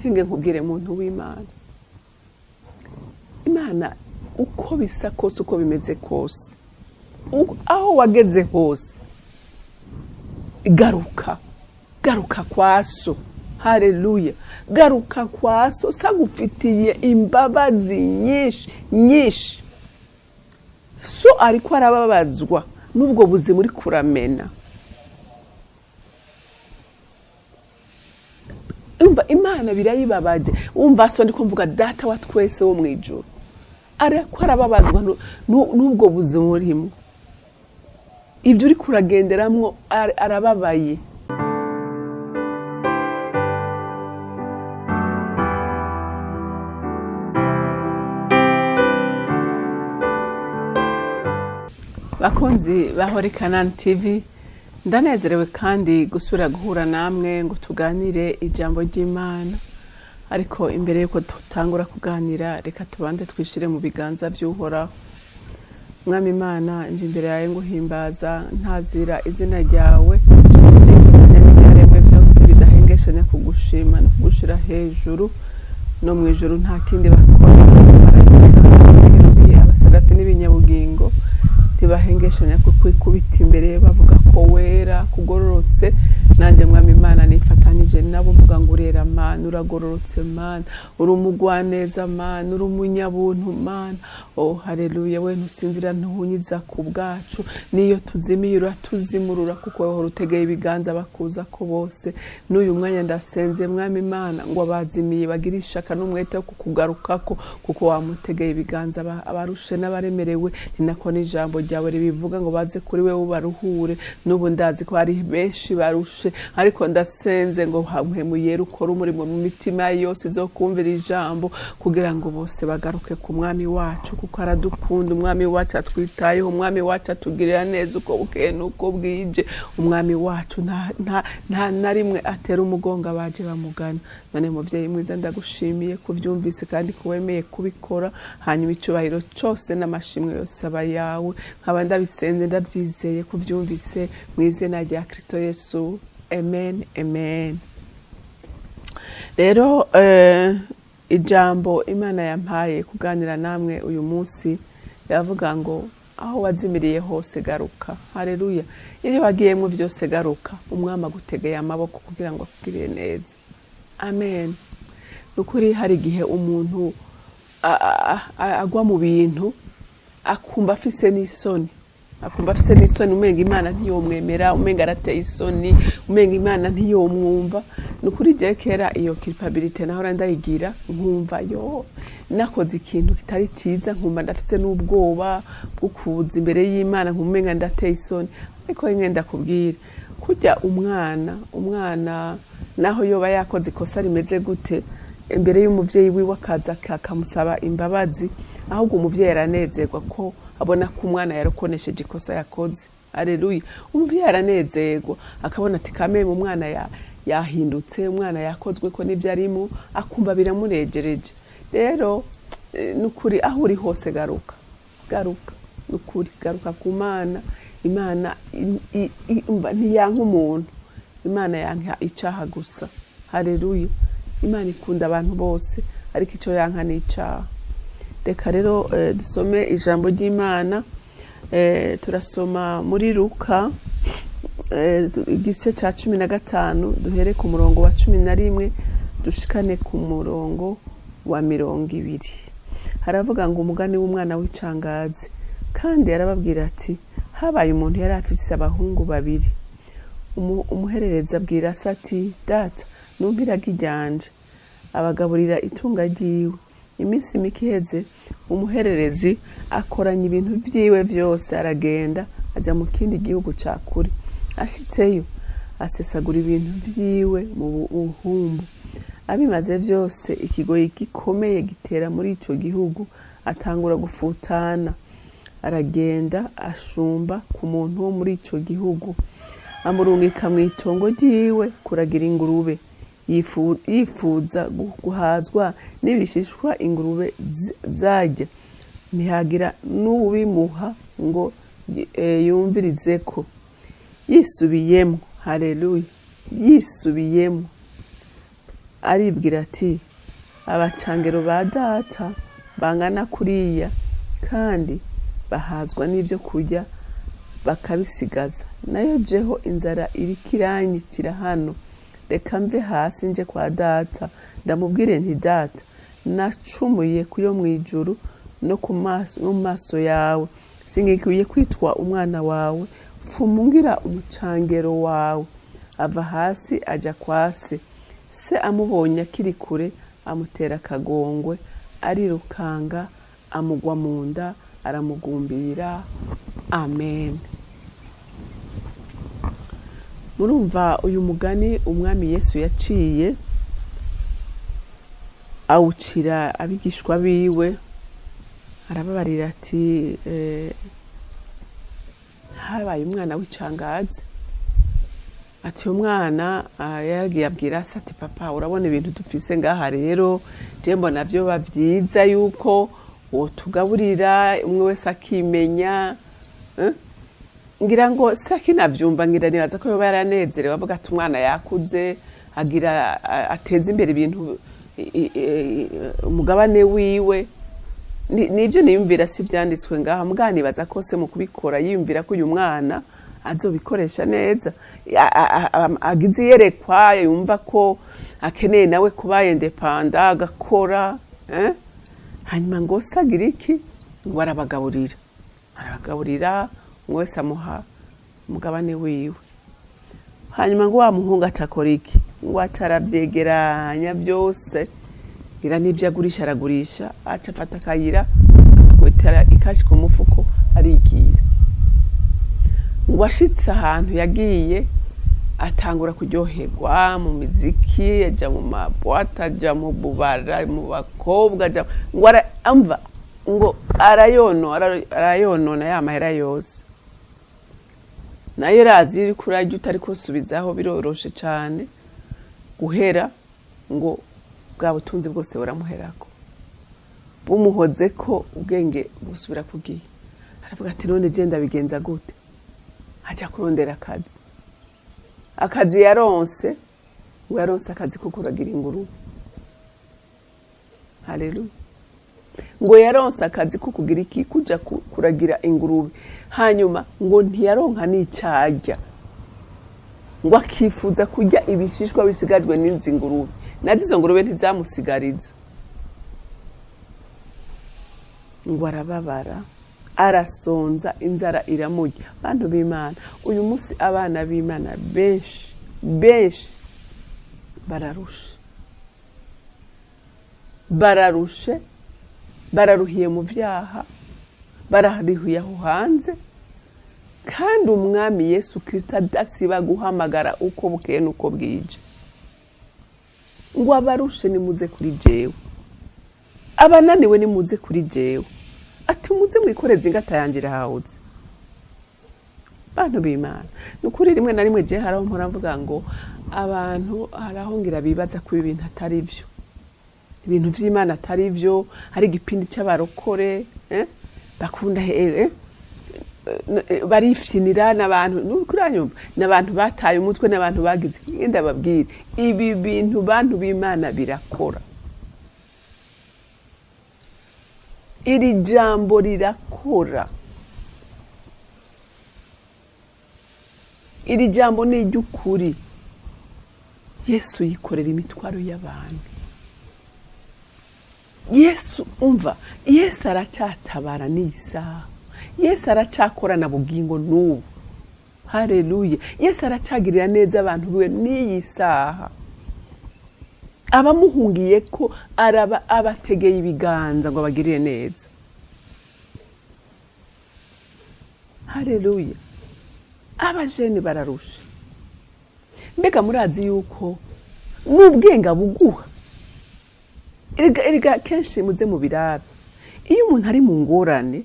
Hinge nkubwire muntu w'Imana, Imana uko bisa kose, uko bimeze kose, aho wageze hose, garuka, garuka kwa so. Haleluya, garuka kwa so. Sagufitiye imbabazi nyinshi nyinshi. So ariko arababazwa n'ubwo buzima uri kuramena. Umva, Imana birayibabaje. Umva so, ndiko mvuga Data wa twese wo mu ijuru, ariko arababazwa n'ubwo buzima urimo, ibyo uri kuragenderamwo, arababaye. Bakunzi ba Holy Canaan TV, ndanezerewe kandi gusubira guhura namwe ngo tuganire ijambo ry'Imana. Ariko imbere yuko dutangura kuganira, reka tubanze twishire mu biganza by'Uhoraho. Mwami Imana, nje imbere yawe nguhimbaza, ntazira izina ryawe, ndifatanya n'ibyaremwe byose bidahengeshanya kugushima no kugushira hejuru. No mu ijuru nta kindi bakora, abamarayika, abaserafi n'ibinyabugingo ntibahengeshanya kukwikubita imbere bavuga ko wera, kugororotse. Nanjye Mwami Imana nifatanyije nabo mvuga ngo urera Mana, uragororotse Mana, uri umugwaneza Mana, uri umunyabuntu Mana. Oh haleluya, we ntusinzira ntuhunyiza ku bwacu, niyo tuzimiye uratuzimurura, kuko wowe utegeye ibiganza bakuza ko bose. N'uyu mwanya ndasenze Mwami Imana ngo abazimiye bagire ishaka n'umwete wo kukugarukako, kuko wamutegeye ibiganza abarushe n'abaremerewe. Ni nako n'ijambo ryawe ribivuga ngo baze kuri wewe ubaruhure. N'ubu ndazi ko hari benshi barushe, ariko ndasenze ngo hamwe yera ukore umurimo mu mitima yose izokumvira ijambo, kugira ngo bose bagaruke ku Mwami wacu, kuko aradukunda. Umwami wacu atwitayeho, Umwami wacu atugirira neza uko bukeye n'uko bwije. Umwami wacu nta na rimwe atera umugongo abaje bamugana. None muvyeyi mwiza, ndagushimiye kuvyumvise kandi kuwemeye kubikora. Hanyuma icyubahiro cyose n'amashimwe yose aba yawe. Nkaba ndabisenze ndabyizeye kuvyumvise mu izina rya Kristo Yesu, amen, amen. Rero ijambo Imana yampaye kuganira namwe uyu munsi yavuga ngo aho wazimiriye hose garuka. Haleluya, iyo wagiyemo byose garuka, Umwami agutegeye amaboko kugira ngo akugirire neza. Amen. Nukuri hari igihe umuntu agwa mu bintu akumva afise n'isoni, akumva afise n'isoni, umenga Imana ntiyomwemera, umenga arateye isoni, umenga Imana ntiyomwumva. Nukuri je kera iyo culpabilité nahora ndayigira, nkumva yo nakoze ikintu kitari ciza, nkumva ndafise n'ubwoba bwo kuza imbere y'Imana, nkumenga ndateye isoni. Ariko nyine ndakubwira, kurya umwana naho yoba yakoze ikosa rimeze gute, imbere y'umuvyeyi wiwe akaza akamusaba imbabazi, ahubwo umuvyeyi aranezerwa ko abona ko umwana yarokonesheje ikosa yakoze. Haleluya, umuvyeyi aranezerwa akabona ati kameme umwana yahindutse, umwana yakozwe ko n'ibyo arimo, akumva biramunejereje. Rero nukuri aho uri hose garuka, garuka, nukuri garuka ku Mana. Imana ntiyanka umuntu, Imana yanka icaha gusa. Haleluya, Imana ikunda abantu bose, ariko icyo yanka ni icaha. Reka rero dusome ijambo ry'Imana. Turasoma muri Luka igice ca 15, duhere ku murongo wa 11 dushikane ku murongo wa 20. Haravuga ngo umugani w'umwana w'icangazi. Kandi yarababwira ati habaye umuntu yari afise abahungu babiri. Umuhererezi abwira se ati data, numpiraga iryanje. Abagaburira itunga ryiwe. Iminsi mike iheze, umuhererezi akoranya ibintu vyiwe vyose, aragenda aja mu kindi gihugu ca kure. Ashitseyo asesagura ibintu vyiwe mu buhumbu. Abimaze vyose, ikigoyi gikomeye gitera muri ico gihugu, atangura gufutana. Aragenda ashumba ku muntu wo muri ico gihugu, amurungika mw'itongo ryiwe kuragira ingurube. Yifuza guhazwa n'ibishishwa ingurube zarya, ntihagira n'ubimuha ngo yumvirizeko. Yisubiyemo, haleluya, yisubiyemo. Aribwira ati: "Abacangero ba data bangana kuriya kandi bahazwa n'ibyo kurya bakabisigaza, nayo jeho inzara iriko iranyicira hano. Reka mve hasi nje kwa data, ndamubwire nti: Data, nacumuye kuyo mu ijuru no ku maso, no mu maso yawe. Singikwiye kwitwa umwana wawe, pfumungira umucangero wawe." Ava hasi aja kwa se. Se amubonye akiri kure amutera akagongwe, arirukanga amugwa mu nda, aramugumbira. Amen. Murumva uyu mugani Umwami Yesu yaciye awucira abigishwa biwe, arababarira ati habaye umwana w'icangazi. Ati uyu mwana yaragiye abwira se ati: "Papa, urabona ibintu dufise ngaha, rero je mbona vyoba vyiza yuko wotugaburira umwe wese akimenya, eh?" Ngira ngo se akinavyumva, ngira nibaza ko yoba yaranezerewe, avuga ati umwana yakuze, agira ateze imbere ibintu, umugabane wiwe. Nivyo niyumvira, si vyanditswe ngaha, mbwa nibaza ko se mu kubikora yiyumvira ko uyu mwana azobikoresha neza, agize iyerekwa, yumva ko akeneye nawe kuba indépendant, agakora, eh? Hanyuma ngo se agira iki? Ngo arabagaburira, arabagaburira, umwe wese amuha umugabane wiwe. Hanyuma ngo wa muhungu acakora iki? Ngo aca aravyegeranya byose, ngira n'ibyo agurisha aragurisha, aca afata akayira, akubita ikashi ku mufuko, arigira. Ngo ashitse ahantu yagiye, atangura kuryoherwa mu miziki, aja mu ma boîtes, aja mu bubara, mu bakobwa, aja ngo amva ngo arayonona ya mahera yose. Nayo razi uriko urarya utariko usubizaho, biroroshe cane guhera. Ngo bwa butunzi bwose buramuherako, bumuhoze ko ubwenge busubira kugiye. Aravuga ati: "None je ndabigenza gute?" Aja kurondera akazi. Akazi yaronse, ngo yaronse akazi ko kuragira ingurube. Haleluya! Ngo yaronse akazi ko kugira iki? Kuja kuragira ingurube. Hanyuma ngo ntiyaronka n'icarya, ngo akifuza kurya ibishishwa bisigajwe n'izi ngurube, nazo izo ngurube ntizamusigariza. Ngo arababara, arasonza, inzara iramurya. Bantu b'Imana, uyu munsi abana b'Imana benshi benshi bararushe, bararushe, bararuhiye mu vyaha, bararuhiye aho hanze, kandi Umwami Yesu Kristo adasiba guhamagara uko bukeye n'uko bwije ngo: "Abarushe nimuze kuri jewe, abananiwe nimuze kuri jewe." Ati: "Muze mwikoreze ingata yanjye irahawuze." Bantu b'Imana, ni ukuri rimwe na rimwe je haraho mpora mvuga ngo abantu haraho ngira bibaza ko ibi bintu atari byo, ibintu vy'Imana atari byo, hari igipindi c'abarokore, bakunda barifyinira n'abantu n'uranyumva, n'abantu bataye umutwe, n'abantu bagize. Ndababwira, ibi bintu, bantu b'Imana, birakora. Iri jambo rirakora, iri jambo ni iry'ukuri. Yesu yikorera imitwaro y'abantu. Yesu, umva, Yesu aracyatabara n'isaha, Yesu aracyakorana bugingo n'ubu. Haleluya! Yesu aracyagirira neza abantu biwe n'iyi saha. Abamuhungiye ko araba abategeye ibiganza ngo abagirire neza. Haleluya! Abajene bararusha. Mbega murazi yuko n'ubwenge buguha? Erega kenshi muze mu birabe, iyo umuntu ari mu ngorane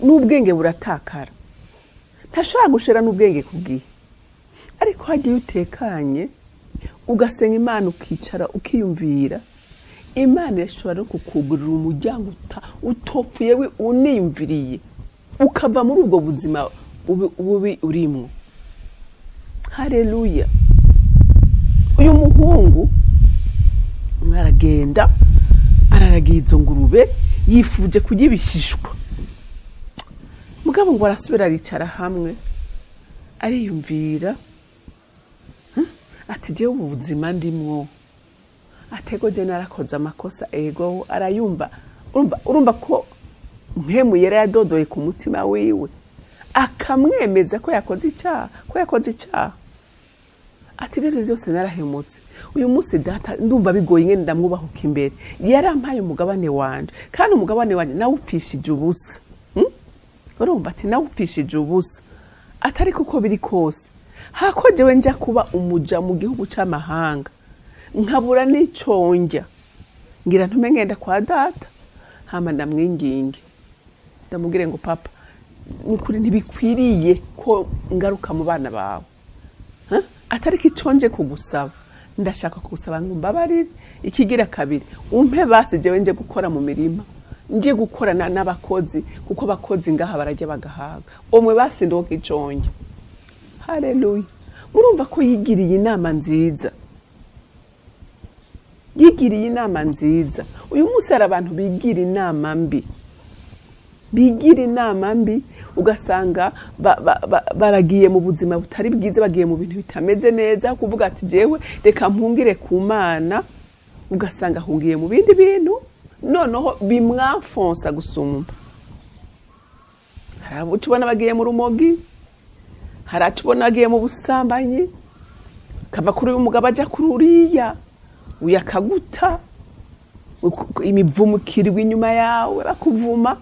n'ubwenge buratakara, ntashobora gushira n'ubwenge ku gihe. Ariko hagiye utekanye, ugasenga Imana, ukicara ukiyumvira, Imana irashobora no kukugurira umuryango utopfuye uniyumviriye, ukava muri ubwo buzima bubi urimwo. Haleluya! Uyu muhungu Aragenda araragiye izo ngurube, yifuje kurya ibishishwa. Mugabo ngo arasubira aricara hamwe, ariyumvira, ati: "Jewe ubu buzima ndimwo, atego je narakoze amakosa." Ego, arayumva. Urumva ko Mpwemu Yera yadodoye ku mutima wiwe, akamwemeza ko yakoze icyaha, ko yakoze icyaha. Ati: "Ibyo byose narahemutse. Uyu munsi data ndumva bigoye ingene ndamwubahuka imbere. Yarampaye umugabane wanje, kandi umugabane wanje nawupfishije ubusa." Urumva, ati: "Nawupfishije ubusa." Atari kuko biri kose, hako jewe nja kuba umuja mu gihugu c'amahanga, nkabura n'ico ndya, ngira ntume ngenda kwa data, hama ndamwinginge, ndamubwire ngo: 'Papa, ni ukuri ntibikwiriye ko ngaruka mu bana bawe.' Ha? Atari ko ico nje kugusaba, ndashaka kugusaba ngo umbabarire. Ikigira kabiri, umpe basi jewe nje gukora mu mirima, nje gukorana n'abakozi, kuko abakozi ngaha barajya bagahaga, umwe basi ndonka ico ndya." Haleluya! Murumva ko yigiriye inama nziza, yigiriye inama nziza. Uyu munsi hari abantu bigira inama mbi, bigira inama mbi, ugasanga baragiye mu buzima butari bwiza, bagiye mu bintu bitameze neza. Kuvuga ati: "Jewe reka mpungire ku Mana," ugasanga ahungiye mu bindi bintu, noneho bimwafonsa gusumba. Hari abo tubona bagiye mu rumogi, hari abo tubona bagiye mu busambanyi, kava kuri uyu mugabo ajya kuri uriya, uyu akaguta, imivumo ikirirwa inyuma yawe bakuvuma.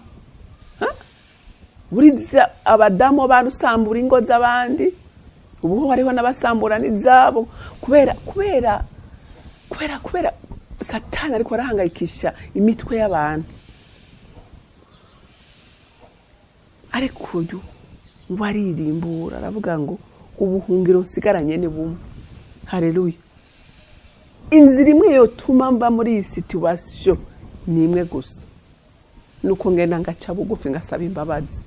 Buriza abadamu barusambura ingo z'abandi, ubu hariho n'abasambura n'izabo, kubera Satani ariko arahangayikisha imitwe y'abantu. Ariko uyu ngo aririmbura, aravuga ngo: "Ubuhungiro nsigaranye ni bumwe." Hareruya! "Inzira imwe yotuma mva muri iyi situation ni imwe gusa, nuko ngenda ngaca bugufi, ngasaba imbabazi,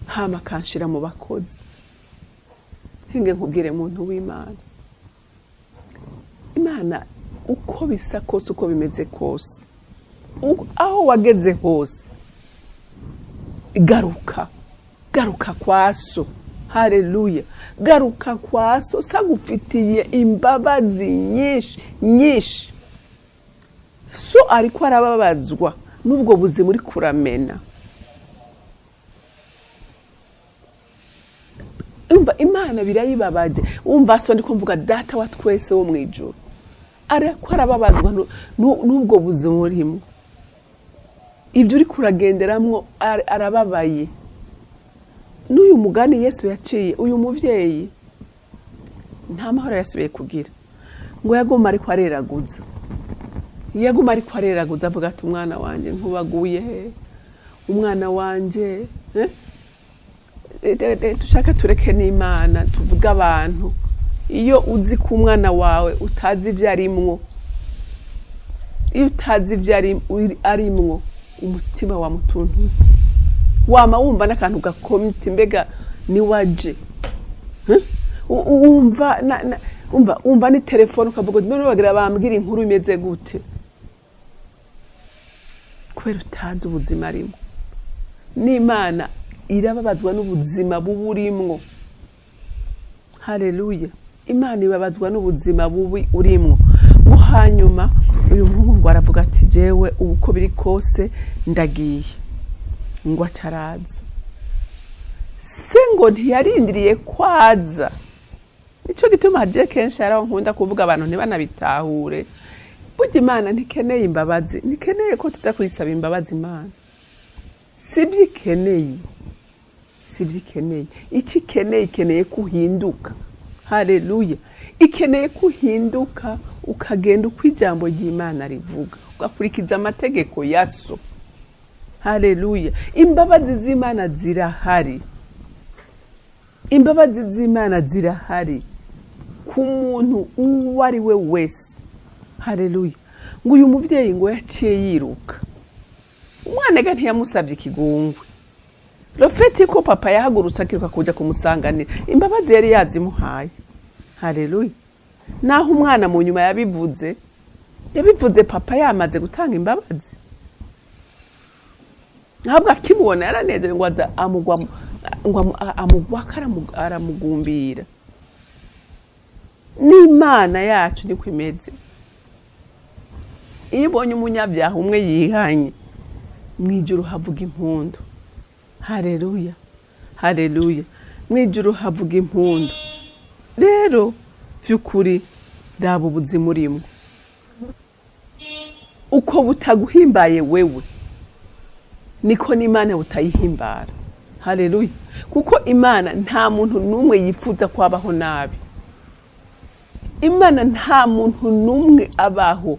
hama akanshira mu bakozi." Hinge nkubwire, muntu w'Imana, Imana uko bisa kose, uko bimeze kose, aho wageze hose, garuka, garuka kwa so. Haleluya! Garuka kwa so, sagufitiye imbabazi nyinshi nyinshi. So ariko arababazwa n'ubwo buzima uri kuramena. Umva, Imana birayibabaje. Umva so, ndiko mvuga Data wa twese wo mu ijuru, ariko arababazwa n'ubwo buzima urimo, ibyo uri kuragenderamwo, arababaye. N'uyu mugani Yesu yaciye, uyu muvyeyi nta mahoro yasubiye kugira. Ngo yaguma ariko areraguza, yaguma ariko areraguza, avuga ati: "Umwana wanjye nkubaguye he, umwana wanje, eh?" Dushaka tureke n'Imana, tuvuge abantu. Iyo uzi ko umwana wawe utazi ibyo arimwo, iyo utazi ibyo arimwo, umutima wa mutuntu wama wumva n'akantu gakomye, uti: "Mbega niwaje?" Huh? Wumva umva ni telefone, ukavuga uti: "None bagira bambwira inkuru imeze gute?" Kubera utazi ubuzima arimo. N'Imana irababazwa n'ubuzima buba urimwo. Haleluya! Imana ibabazwa n'ubuzima bubi urimwo. Ngo hanyuma uyu muhungu ngo aravuga ati: "Jewe ubu uko biri kose ndagiye." Ngo acaraza. Se ngo ntiyarindiriye kwaza. Nico gituma je kenshi hari aho nkunda kuvuga, abantu ntibanabitahure. Burya Imana ntikeneye imbabazi, ntikeneye ko tuza kuyisaba imbabazi. Imana sibyo ikeneye, sibyo ikeneye. Icyo ikeneye, ikeneye ko uhinduka. Haleluya! Ikeneye ko uhinduka, ukagenda uko ijambo ry'Imana rivuga, ugakurikiza amategeko ya so. Haleluya! Imbabazi z'Imana zirahari, imbabazi z'Imana zirahari ku muntu uwo ari we wese. Haleluya! Ngo uyu muvyeyi ngo yaciye yiruka. Umwana ega ntiyamusabye ikigongwe. Le fait ko papa yahagurutse akiruka kuja kumusanganira, imbabazi yari yazimuhaye. Haleluya! Naho umwana mu nyuma yabivuze, Yabivuze papa yamaze gutanga imbabazi. Ntabwo akimubona yaranezerewe ngo aza amugwa, ngo amugwako aramugumbira. N'Imana yacu niko imeze. Iyo ubonye umunyabyaha umwe yihanye, mu ijuru havuga impundu. Haleluya, haleluya. Mu ijuru havuga impundu. Rero vy'ukuri raba ubuzima urimo, uko butaguhimbaye wewe niko n'Imana butayihimbara. Haleluya. Kuko Imana nta muntu n'umwe yifuza ko abaho nabi. Imana nta muntu n'umwe abaho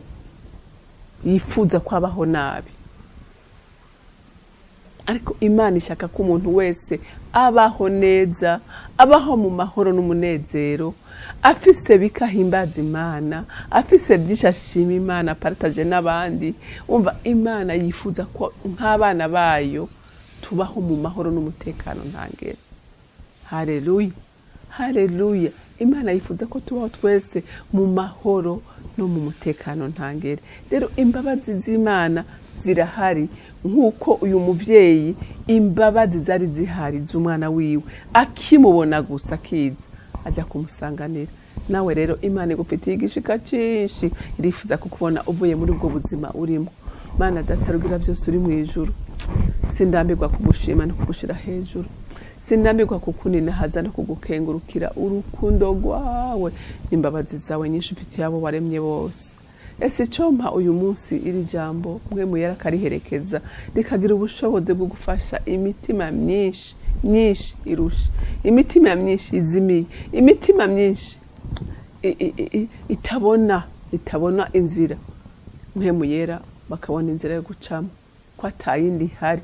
yifuza ko abaho nabi. Ariko Imana ishaka ko umuntu wese abaho neza, abaho mu mahoro n'umunezero, afise bikahimbaza Imana, afise byinshi ashima Imana, partage n'abandi. Umva, Imana yifuza ko nk'abana bayo tubaho mu mahoro n'umutekano ntangere. Haleluya, haleluya. Imana yifuza ko tubaho twese mu mahoro no mu mutekano ntangere. Rero imbabazi z'Imana zirahari, nk'uko uyu muvyeyi imbabazi zari zihari z'umwana wiwe, akimubona gusa akiza ajya kumusanganira. Nawe rero Imana igufitiye igishika cyinshi, irifuza kukubona uvuye muri ubwo buzima urimo. Mana Data rugira byose uri mu ijuru, sindambirwa kugushima no kugushira hejuru, sindambirwa kukuninahaza no kugukengurukira urukundo rwawe n'imbabazi zawe nyinshi ufitiye abo waremye bose. Ese icompa uyu munsi iri jambo mwe muyera akariherekeza rikagira ubushobozi bwo gufasha imitima myinshi myinshi irusha, imitima myinshi izimiye, imitima myinshi itabona inzira, mwe muyera bakabona inzira yo gucamo, ko atayindi ihari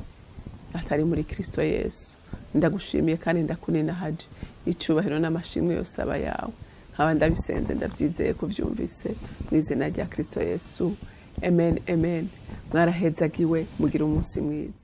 atari muri Kristo Yesu. Ndagushimiye kandi ndakuninahaje, icyubahiro n'amashimwe yose aba yawe. Nkaba ndabisenze ndabyizeye kuvyumvise mu izina rya Kristo Yesu. Amen, amen. Mwarahezagiwe, mugira umunsi mwiza.